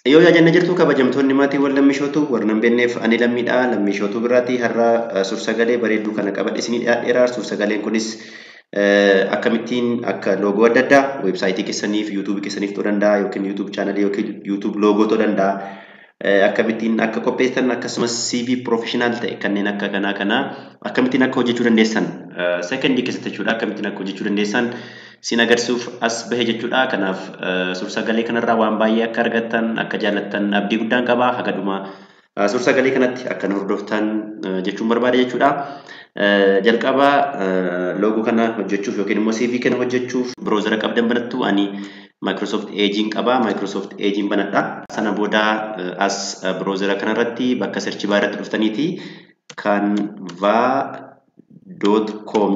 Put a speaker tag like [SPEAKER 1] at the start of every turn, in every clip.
[SPEAKER 1] Yoo yaajanna jirtu kabajamtoonni maatiiwwan lammishootu warra hin beekneef ani lammiidha. Lammishootuu biraatti har'a suur-sagalee bareedduu kana qabadhe isinii dhiyaadheera. Suur-sagaleen kunis akkamittiin akka loogoo adda addaa weebsaayitii keessaniif, yuutuubii keessaniif ta'uu danda'a yookiin YouTube chaanalii yookiin YouTube loogoo ta'uu danda'a. Akkamittiin akka qopheessitan, akkasumas CV professional ta'e kanneen akka kanaa kana akkamittiin akka hojjechuu dandeessan sekondii keessatti jechuudha, akkamittiin akka hojjechuu dandeessan sin agarsiisuuf as bahe jechuudha. Kanaaf suur-sagalee kanarraa waan baay'ee akka argattan, akka jaallattan abdii guddaan qaba. Haga dhuma suur-sagalee kanatti akka nu hordoftan jechuun barbaada jechuudha. Jalqaba loogoo kana hojjechuuf yookiin immoo CV kana hojjechuuf browsera qabdan banattu. Ani Microsoft Edge'n qaba. Microsoft Edge'n banadha. Sana booda as browsera kanarratti bakka search bar irratti dhuftaniiti canva.com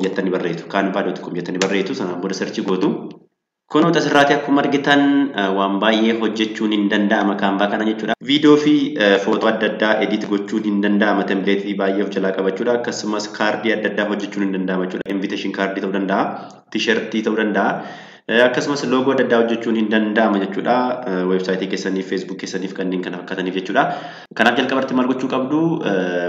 [SPEAKER 1] jettanii barreessu. canva.com jettanii barreessu. Sanaan booda search gootu. Kunoota asirraati akkuma argitan waan baay'ee hojjechuun hin danda'ama Canva kana jechuudha. Viidiyoo fi footoo adda addaa edit gochuun hin danda'ama, templateii baay'ee of jalaa qabachuudha. Akkasumas kaardii adda addaa hojjechuun hin danda'ama jechuudha. Invitation kaardii ta'uu danda'a, T-shirtii ta'uu danda'a. Akkasumas loogoo adda addaa hojjechuun hin danda'ama jechuudha. Weebsaayitii keessaniif, Facebook keessaniif, kanneen kana fakkaataniif jechuudha. Kanaaf jalqabatti maal gochuu qabdu?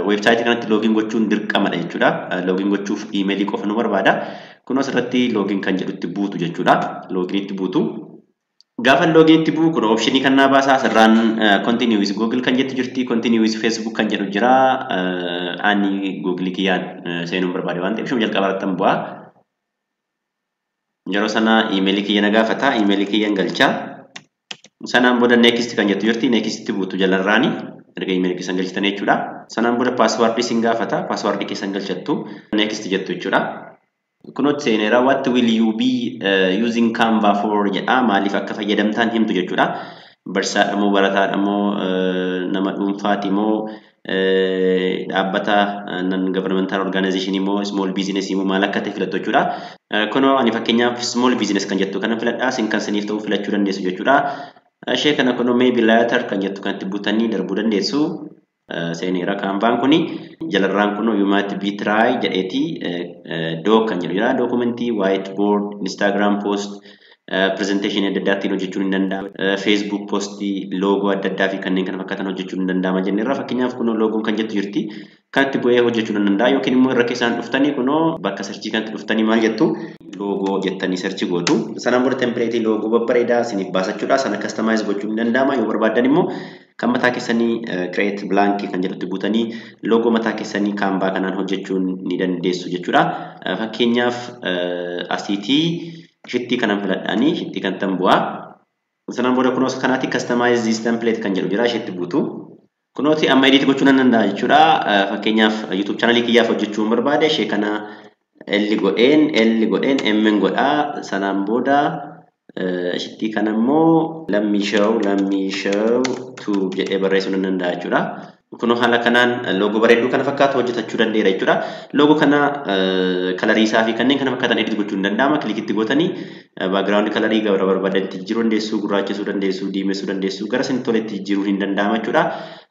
[SPEAKER 1] Weebsaayitii kanatti login gochuun dirqamadha jechuudha. Login gochuuf iimeelii qofa nu barbaada. Kun asirratti login kan jedhutti buutu jechuudha. Loginitti buutu. Gaafa loginitti bu'u kun optionii kan naa baasaa. Asirraan continue with Google kan jettu jirti. Continue with Facebook kan jedhu jira. Ani Google kiyyaan seenuun barbaade waan ta'eef ishuma jalqaba irratti bu'a. Yeroo sana iimeelii kiyya na gaafata. Iimeelii kiyyan galcha. Sanaan booda next kan jettu jirti. Next buutu jalarraani. Erga iimeelii keessan galchitan jechuudha. Sanaan booda paaswaardii isin gaafata. Paaswaardii keessan galchattu. Next jettu jechuudha. Kunooti seeneera. "What will you be using Canva for?" jedha. Maaliif akka fayyadamtan himtu jechuudha. Barsiisaadha moo, barataadha moo, nama dhuunfaati moo, dhaabbata non governmental organization moo, small business moo, maal akka ta'e filattu jechuudha. Kunoo ani fakkeenyaaf small business kan jettu kana filadhaa, isin kan isiniif ta'u filachuu dandeessu jechuudha. Ishee kana kunoo maybe later kan jettu kanatti butanii darbuu dandeessu. Seeneera Canvaan kuni. Jalarraan kun "You might be try" jedheeti doc kan jedhu jira. Dookumentii, whiteboard, Instagram post, presentation adda addaatiin hojjechuun hin danda'ama. Facebook postii, loogoo adda addaa fi kanneen kana fakkaatan hojjechuun hin danda'ama jenneerra. Fakkeenyaaf kunoo loogoon kan jettu jirti. Kanatti bu'ee hojjechuu ni danda'a yookiin immoo irra keessaan dhuftanii kunoo bakka searchii kanatti dhuftanii maal jettu? Loogoo jettanii search gootu. Sanaan booda templateii loogoo babbareedaa isiniif baasachuudha. Sana customize gochuun ni danda'ama. Yoo barbaaddan immoo kan mataa keessanii create blank kan jedhutti buutanii loogoo mataa keessanii Canva kanaan hojjechuun ni dandeessu jechuudha. Fakkeenyaaf asiitii shittii kanan filadhaanii shittii kan tan bu'aa. Sanaan booda kunoos kanaatti customize this template kan jedhu jira, isheetti buutu. Kunooti amma edit gochuu nan danda'a jechuudha. Fakkeenyaaf YouTube chaanalii kiyyaaf hojjechuu barbaade, ishee kana L godheen, L godheen, M godhaa. Sanaan booda shittii kana immoo Lammii Show, Lammii Show Tube jedhee barreessuu nan danda'a jechuudha. Kunoo haala kanaan loogoo bareedduu kana fakkaatu hojjetachuu danda'eera jechuudha. Loogoo kana colorii isaa fi kanneen kana fakkaatan edit gochuun danda'ama. Clickitti gootanii background colorii gara barbaadanitti jijjiiruu dandeessu, gurraachessuu dandeessu, diimessuu dandeessu, gara isin toletti jijjiiruun hin danda'ama jechuudha.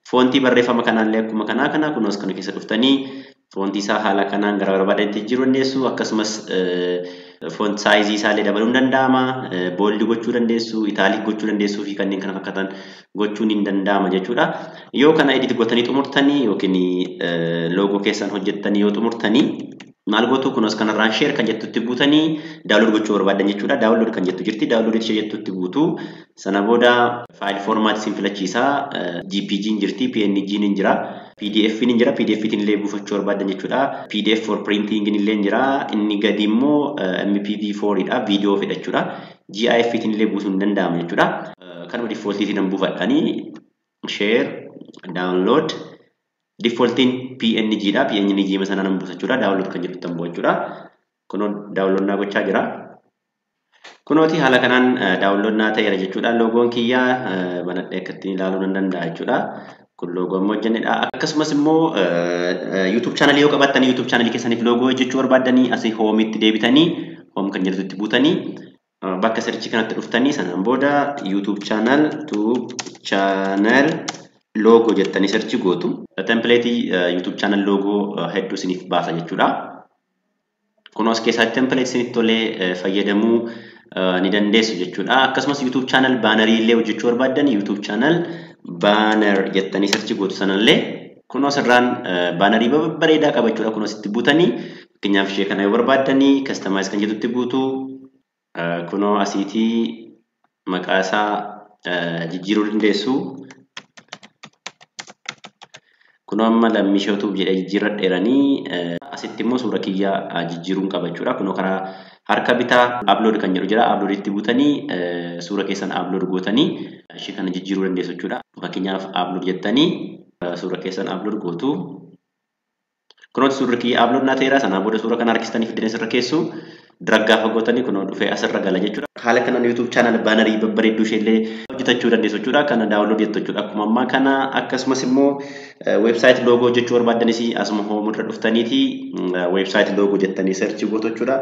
[SPEAKER 1] Fontii barreeffama kanaallee akkuma kanaa kana kunuus kana keessa dhuftanii fontii isaa haala kanaan gara barbaadanitti jijjiiruu dandeessu. Akkasumas font sizeii isaallee dabaluun danda'ama. Bold gochuu dandeessu, italic gochuu dandeessuu fi kanneen kana fakkaatan gochuun hin danda'ama jechuudha. Yoo kana edit gootanii xumurtanii yookiin loogoo keessan hojjettanii yoo xumurtanii maal gootu? Kunuus kanarraan share kan jettutti buutanii download gochuu barbaadan jechuudha. Download kan jettu jirti. Download ishee jettutti buutu. Sana booda file format isin filachiisaa. JPG jirti, PNG ni jira, PDF ni jira. PDF tiin illee buufachuu barbaadan jechuudha. PDF for printing illee jira. Inni gadi immoo MP4 dha. Viidiyoo fedha jechuudha. GIF tiin illee buusuun ni danda'ama jechuudha. Kanuma defaultiitiin nan buufadhanii share, download, defaultiin PNG dha. PNG sana nan buusa jechuudha. Download kan jedhutti bu'a jechuudha. Kunoo download naa gochaa jira. Kunooti haala kanaan download naa ta'eera jechuudha. Loogoon kiyyaa banadhee akka ittiin ilaaluu nan danda'a jechuudha. Kun loogoo amma hojjennedha. Akkasumas immoo YouTube chaanalii yoo qabaattan, YouTube chaanalii keessaniif loogoo hojjechuu barbaaddanii asii homeitti deebitanii home kan jedhutti buutanii bakka searchii kanatti dhuftanii sanaan booda YouTube channel, tube channel logo jettanii search gootu. Templateii YouTube channel logo hedduu isiniif baasa jechuudha. Kun as keessaatti template isinitti tolee fayyadamuu ni dandeessu jechuudha. Akkasumas YouTube channel bannerii illee hojjechuu barbaaddan YouTube channel banner jettanii search gootu sanallee kunoo asirraan bannerii babbareedaa qaba jechuudha. Kunoo asitti buutanii fakkeenyaaf ishee kana yoo barbaaddanii customize kan jettutti buutu, kunoo asiitii maqaa isaa jijjiiruu dandeessu. Kunoo amma Lammii Shootuuf jedhee jijjiirradheeranii asitti immoo suura kiyyaa jijjiiruun qaba jechuudha. Kunoo karaa harka bitaa upload kan jedhu jira. Upload itti buutanii suura keessan upload gootanii ishee kana jijjiiruu dandeessu jechuudha. Fakkeenyaaf upload jettanii suura keessan upload gootu. Kunooti suurri kiyya upload naa ta'eera. Sanaa booda suura kana harkistanii fidanii asirra keessu. Drag gaafa gootanii kunoo dhufee asirra gala jechuudha. Haala kanaan YouTube channel bannerii babbareedduu isheellee hojjetachuu dandeessu jechuudha. Kana download jettu jechuudha. Akkuma ammaa kana akkasumas immoo website logo hojjechuu barbaaddanis asuma home irra dhuftaniiti website logo jettanii search gootu jechuudha.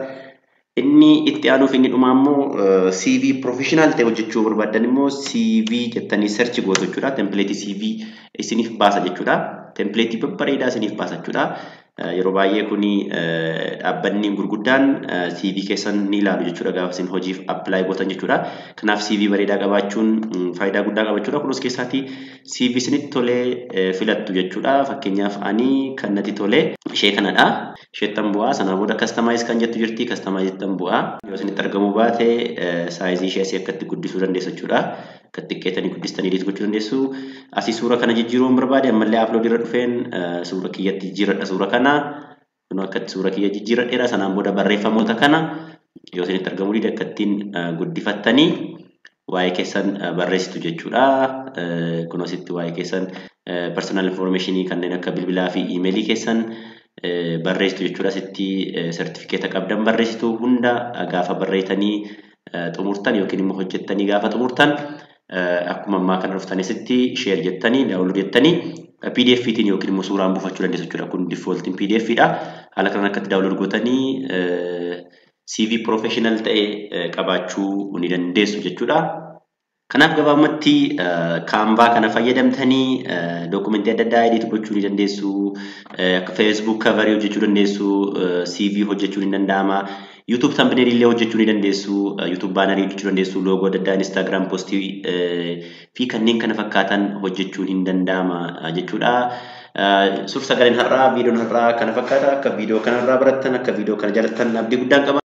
[SPEAKER 1] Inni itti aanuuf inni dhumaa immoo CV professional ta'e hojjechuu barbaaddan immoo CV jettanii search gootu jechuudha. Template CV isiniif baasa jechuudha. Template babbareedaa isiniif baasa jechuudha. Yeroo baay'ee kuni dhaabbanni gurguddaan CV keessan ni ilaalu jechuudha gaafa isin hojiif apply gootan jechuudha. Kanaaf CV bareedaa qabaachuun faayidaa guddaa qaba jechuudha. Kunis keessaatti CV isinitti tolee filattu jechuudha. Fakkeenyaaf ani kan natti tolee ishee kanadha. Isheettan bu'aa. Sanaa booda customize kan jettu jirti. Customize ittan bu'aa. Yoo isinitti argamuu baate sizeii ishee asii akkatti guddisuu dandeessu jechuudha. Akka xiqqeetanii guddistanii edit gochuu dandeessu. Asii suura kana jijjiiruu hin barbaade ammallee upload irra dhufeen suura kiyyatti jijjiirradha suura kana. Kun akkatti suura kiyya jijjiirradheera. Sanaan booda barreeffamoota kana yoo isinitti argamuu dide akkattiin guddifattanii waa'ee keessan barreessitu jechuudha. Kun asitti waa'ee keessan personal information kanneen akka bilbilaa fi iimeelii keessan barreessitu jechuudha. Asitti sertifikeeta qabdan barreessitu. Hunda gaafa barreessanii xumurtan yookiin immoo hojjettanii gaafa xumurtan akkuma ammaa kana dhuftanii asitti share jettanii download jettanii PDF tiin yookiin immoo suuraan buufachuu dandeessu jechuudha. Kun defaultiin PDF dha. Haala kanaan akkatti download gootanii CV professional ta'e qabaachuu ni dandeessu jechuudha. Kanaaf gabaabumatti Canva kana fayyadamtanii dookumentii adda addaa edit gochuu ni dandeessu. Akka Facebook coverii hojjechuu dandeessu. CV hojjechuu ni danda'ama. YouTube thumbnail illee hojjechuu ni dandeessu. YouTube bannerii hojjechuu dandeessu. Loogoo adda addaa, Instagram postii fi kanneen kana fakkaatan hojjechuun hin danda'ama jechuudha. Suur sagaleen har'aa, viidiyoon har'aa kana fakkaata. Akka viidiyoo kanarraa barattan, akka viidiyoo kana jaalattan abdii guddaan qaba.